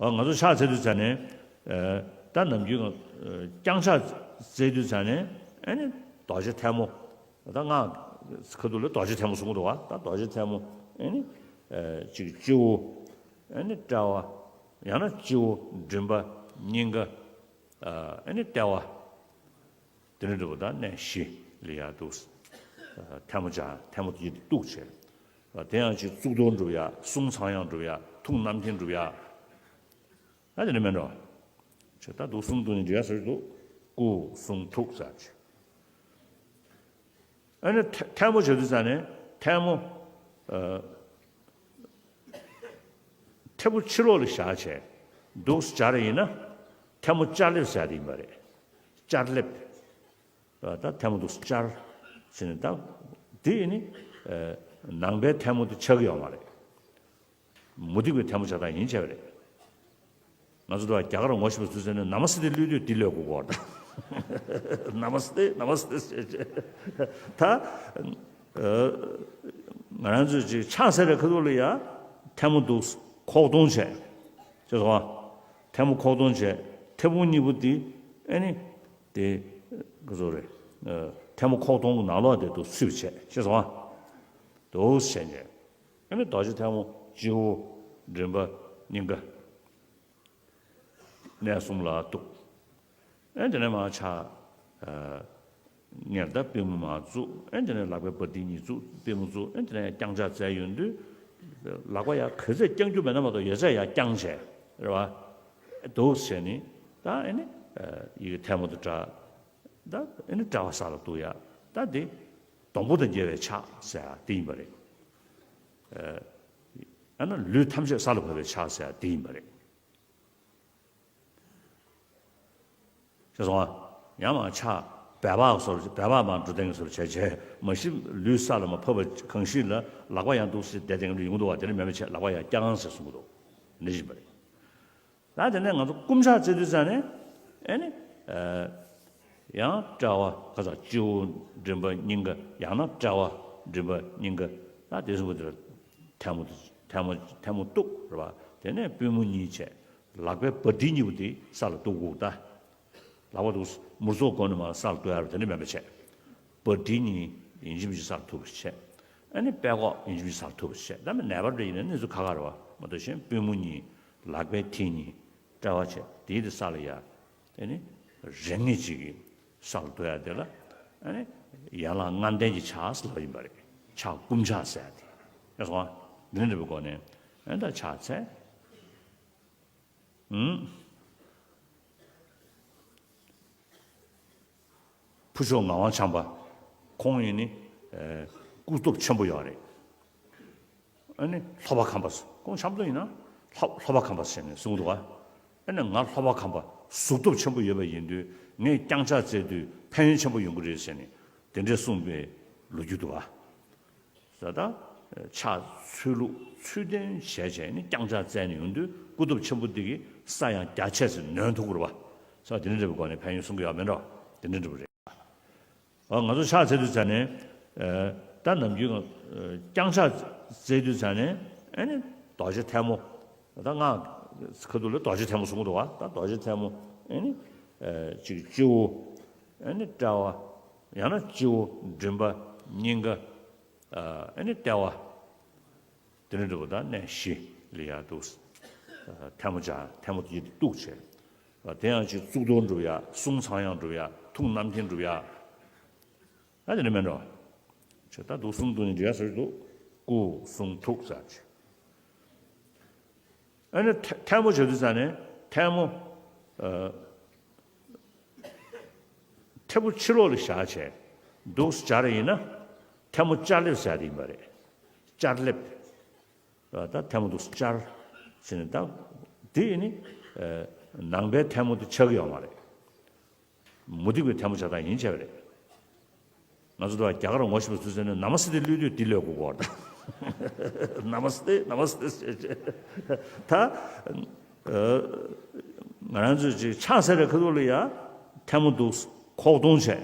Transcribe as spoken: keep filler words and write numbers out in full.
ཨ། ང་ཚོ་ཕྱག་འཚལ་དུས་ཙ་ནས། ཨ། ད་ནམ་རྒྱུན་ང་། ཨ། བརྐྱང་ཕྱག་འཚལ་དུས་ཙ་ནས། ཨ་ནི་རྡོ་རྗེ་ཐལ་མོ། ད་ང་ཁ་ཐུག་ལ་རྡོ་རྗེ་ཐལ་མོ་གསུང་གི་འདུག་བ། ད་རྡོ་རྗེ་ཐལ་མོ། ཨ་ནི། ཨ། གཅིག་སྤྱི་བོ། ཨ་ནི་དཔྲལ་བ། ཡང་ན་སྤྱི་བོ། མགྲིན་པ། སྙིང་ག་ཨ་ནི་ལྟེ་བ། དེ་ནས་འགྲུབ་པ་དང་གནས་བཞི་ལ་ཡར་འདུག་ཐལ་མོ་སྦྱར། ཐལ་མོ་དེ་ཡིད་དུ་གཏུགས་བྱས། དེ་ཡང་ཅིག་གཙུག་ཏོར་འགྲུབ་ཡ། གསུང་ཚངས་དབྱངས་འགྲུབ་ཡ། ཐུགས་རྣམ་མཁྱེན་འགྲུབ་ཡ། ཨ། དེ་ནས་མེད་འགྲོ། ཆེ་ད་འདུག་གསུང་འདུག་ནི་འདྲ་ཟེར་འདུག་སྐུ་གསུང་ཐུགས་ཟེར་ཅིག་ཨ་ནི་ཐལ་མོ་བྱ་དུས་ཙ་ནས་ཐལ་མོ། ཨ། མཐེ་བོ་ཕྱི་ལོགས་ལ་བཞག་བྱས་འདུག་སྦྱར་ཡིན་ན། ཐལ་མོ་སྦྱར་ལེབ་ཟེར་ཡ་དེ་ཡིན་པ་རེད། སྦྱར་ལེབ། ད་ཐལ་མོ་འདུག་སྦྱར་ཟེར་ནས། ད་དེ་ཡིན་ནི། ཨ། ནང་པའི་ཐལ་མོ་དེ་ཆགས་ཀྱི་ཡོད་མ་རེད། མུ་སྟེགས་པའི་ཐལ་མོ་བྱ་སྟངས་ཡིན་བྱས་པ་རེད། ང་ཚོ་དང་རྒྱ་གར་ངོ་ཤེས་པ་ཚོས་ཟེར་ནས་ན་མ་སྟེ་གླུད་དུས་འདི་ལས་དགོས་གོ། ད་ན་མ་སྟེ། ན་མ་སྟེ་ཟེར་བྱས། ད། ཨ། ང་རང་ཚོས་ཅིག་ཕྱག་འཚལ་བའི་ཁ་ཐུག་ལ་ཡ། ཐལ་མོ་འདུག་ཁོག་སྟོང་བྱས། ཅེས་སོ། ཐལ་མོ་ཁོག་སྟོང་བྱས། མཐེ་བོང་གཉིས་པོ་འདི། ཨ་ནི། དེ། ག་ཚོད་རེད། ཨ། ཐལ་མོ་ཁོག་སྟོང་གི་ནང་ལོགས་དེ་འདུག་ཚུད་བྱས། ཅེས་སོ། འདུག་བྱས་ནས། ཨ་ནི་རྡོ་རྗེ་ཐལ་མོ་སྤྱི་བོ། མགྲིན་པ། སྙིང་ག་གནས་གསུམ་ལ་གཏུགས། ཨེ། དེ་ནས་མར་ཕྱག་ཨ། ངེར་ད་པུས་མོ་མར་བཙུགས། ཨེ། དེ་ནས་ལག་པའི་བར་མདེལ་གཉིས་བཙུགས། པུས་མོ་བཙུགས། ཨེ། དེ་ནས་བརྐྱང་ཕྱག་འཚལ་ཡོང་དུས། ལག་པ་ཡར་ག་ཚད་བརྐྱང་རྒྱུ་མེད་ན་མ་གཏོགས་ཡོད་ཚད་ཡར་བརྐྱངས་བྱས། རེད་བ། འདུག་བྱས་ནི། ད་ཨེ་ནི། ཨ། ཡི་གེ་ཐལ་མོ་དང་སྦྲགས། ད་ཨེ་ནི་དཔྲལ་བ་ས་ལ་གཏུགས་ཡ། ད་འདི་སྡོང་པོ་དང་མཇལ་བའི་ཕྱག་ཟེར་ཡ་དེ་ཡིན་པ་རེད། ཨ། ཨ་ནི་ལུས་ཐམས་ཅད་ས་ལ་བབས་པའི་ཕྱག་ཟེར་ཡ་དེ་ཡིན་པ་རེད། ཤེས་སོང་ང་། ཡང་མར་ཕྱག་སྦལ་པ་བཟོ་འདྲ། སྦལ་པ་མར་འགྲོ་སྟངས་བཟོ་འདྲ་བྱས་བྱས། མ་གཞི་ལུས་ས་ལ་མར་ཕབ་པ་གང་ཞིག་ལ། ལག་པ་ཡང་འདུག་སེ་བསྡད་དེ་ཡོང་གི་འདུག་བ། དེ་འདྲ་མེད་པ་བྱས། ལག་པ་ཡར་བརྐྱངས་ཟེར་གསུང་གི་འདུག་འདི་བཞིན་པ་རེད། ད་དེ་ནས་ང་ཚོ་བསྐུམ་ཕྱག་འཚལ་དུས་ཙ་ནས། ཨེ་ནི། ཨ། ཡང་དཔྲལ་བ། ཁ་ཚ། སྤྱི་བོ། མགྲིན་པ། སྙིང་ག་ཡང་ན་དཔྲལ་བ། མགྲིན་པ། སྙིང་ག་ད་དེ་གསུམ་པོ་དེ་ལ་ཐལ་མོ། ཐལ་མོ། ཐལ་མོ་གཏུགས། རེད་བ། དེ་ནས་པུས་མོ་གཉིས་བྱས། ལག་པའི་བར་མདེལ་གཉིས་པོ་དེ་ས་ལ་གཏུགས་དགོས། ད་ལག་པ་འདུག་མུར་ཙོག་སྒོ་ནས་མར་ས་ལ་གཏུགས་ཡ་རེད། དེ་འདྲ་མེད་པ་བྱས། བར་མདེལ་གཉིས་ཡིན་གཅིག་མིན་གཅིག་ས་ལ་ཐུག་པ་བྱས། ཨ་ནི་པད་ཀོག་ཡིན་གཅིག་མིན་གཅིག་ས་ལ་ཐུག་པ་བྱས། ད་མི་ནད་པ་འདྲ་ཡིན་ན་གནས་ཚུལ་ཁག་ཁག་རེད་བ། མ་གཏོགས་གཞན་པུས་མོ་གཉིས། ལག་པའི་མཐིལ་གཉིས། དཔྲལ་བ་བྱས། དེའི་དེ་ས་ལ་ཡ། དེ་ནི་རེ་ངེས་གཅིག་གིས་ས་ལ་གཏུགས་ཡ་དེ་ལ། ཨ་ནི་ཡན་ལག་ལྔ་ལྡན་གྱི་ཕྱག་ཟེར་ལབ་ཡིན་པ་རེད། ཕྱག་བསྐུམ་ཕྱག་ཟེར་ཡ་དེ། ཡོད་སོང་ང་། འདི་འདྲ་བའི་སྒོ་ནས། ཨ་ནི་ད་ཕྱག་འཚལ། ཨུམ། ཕུར་ལྕོག་ངག་དབང་བྱམས་པ། ཁོང་ཡིན་ནི། ཨེ། སྐུ་སྟོབས་ཆེན་པོ་ཡོད་རེད། ཨ་ནི་ལྷོ་པ་ཁམས་པ། ཁོང་བྱམས་པ་ཡིན་ན། ལྷོ། ལྷོ་པ་ཁམས་པ་ཟེར་ནས་གསུངས་འདུག་བ། ཨ་ནི་ང་ལྷོ་པ་ཁམས་པ་གཟུགས་སྟོབས་ཆེན་པོ་ཡོད་པ་ཡིན་དུས། ངས་བརྐྱང་ཕྱག་འཚལ་དུས་ཕན་ཡོན་ཆེན་པོ་ཡོང་གི་རེད་ཟེར་ནས། དེ་འདྲས་གསུངས་པའི་ལོ་རྒྱུས་འདུག་བ། ད་ལྟ་ཕྱག་འཚལ་ལུགས་ཚུལ་ལྡན་བྱས་བྱས་ནས་བརྐྱང་ཕྱག་འཚལ་ནས་ཡོང་དུས། སྐུ་སྟོབས་ཆེན་པོ་འདི་གིས་ས་ཡང་རྒྱ་ཆེ་ཙམ་ནོན་ཐུབ་ཀྱི་རེད་བ། ས་དེ་འདྲ་འདྲ་བའི་སྒོ་ནས་ཕན་ཡོན་གསུང་གི་ཡོད་མེད་འགྲོ། དེ་འདྲ་འདྲ་བ་རེད། ཨ། ང་ཚོ་ཕྱག་འཚལ་དུས་ཙ་ནས། ཨ། ད་ནམ་རྒྱུན་ང་། བརྐྱང་ཕྱག་འཚལ་དུས་ཙ་ནས། ཨ་ནི་རྡོ་རྗེ་ཐལ་མོ། ད་ང་ཁ་ཐུག་ལ་རྡོ་རྗེ་ཐལ་མོ་གསུང་གི་འདུག་བ། ད་རྡོ་རྗེ་ཐལ་མོ། ཨ་ནི། ཨ། གཅིག་སྤྱི་བོ། ཨ་ནི་དཔྲལ་བ། ཡང་ན་སྤྱི་བོ། མགྲིན་པ། སྙིང་ག་ཨ་ནི་ལྟེ་བ། དེ་ནས་འགྲུབ་པ་དང་གནས་བཞི་ལ་ཡར་འདུག་ཐལ་མོ་སྦྱར། ཐལ་མོ་དེ་ཡིད་དུ་གཏུགས་བྱས། དེ་ཡང་ཅིག་གཙུག་ཏོར་འགྲུབ་ཡ། གསུང་ཚངས་དབྱངས་འགྲུབ་ཡ། ཐུགས་རྣམ་མཁྱེན་འགྲུབ་ཡ། ཨ། དེ་འདྲ་མེད་འགྲོ། ད་འདུག་གསུང་འདུག་ནི་འདྲ་ཟེར་འདུག་སྐུ་གསུང་ཐུགས་ཟེར་བྱས། ཨ་ནི་ཐལ། ཐལ་མོ་བྱ་དུས་ཙ་ནས་ཐལ་མོ། ཨ། མཐེ་བོ་ཕྱི་ལོགས་ལ་བཞག་བྱས་འདུག་སྦྱར་ཡིན་ན། ཐལ་མོ་སྦྱར་ལེབ་ཟེར་ཡ་དེ་ཡིན་པ་རེད། སྦྱར་ལེབ། ད་ཐལ་མོ་འདུག་སྦྱར་ཟེར་ནས། ད་དེ་ཡིན་ནི། ཨ། ནང་པའི་ཐལ་མོ་དེ་ཆགས་ཀྱི་ཡོད་མ་རེད། མུ་སྟེགས་པའི་ཐལ་མོ་བྱ་སྟངས་ཡིན་བྱས་པ་རེད། ང་ཚོ་དང་རྒྱ་གར་ངོ་ཤེས་པ་ཚོས་ཟེར་ནས་ན་མ་སྟེ་གླུད་དུས་འདི་ལས་དགོས་གོ། ད་ན་མ་སྟེ། ན་མ་སྟེ་ཟེར་བྱས། ད། ཨ། ང་རང་ཚོས་ཅིག་ཕྱག་འཚལ་བའི་ཁ་ཐུག་ལ་ཡ། ཐལ་མོ་འདུག་ཁོག་སྟོང་བྱས།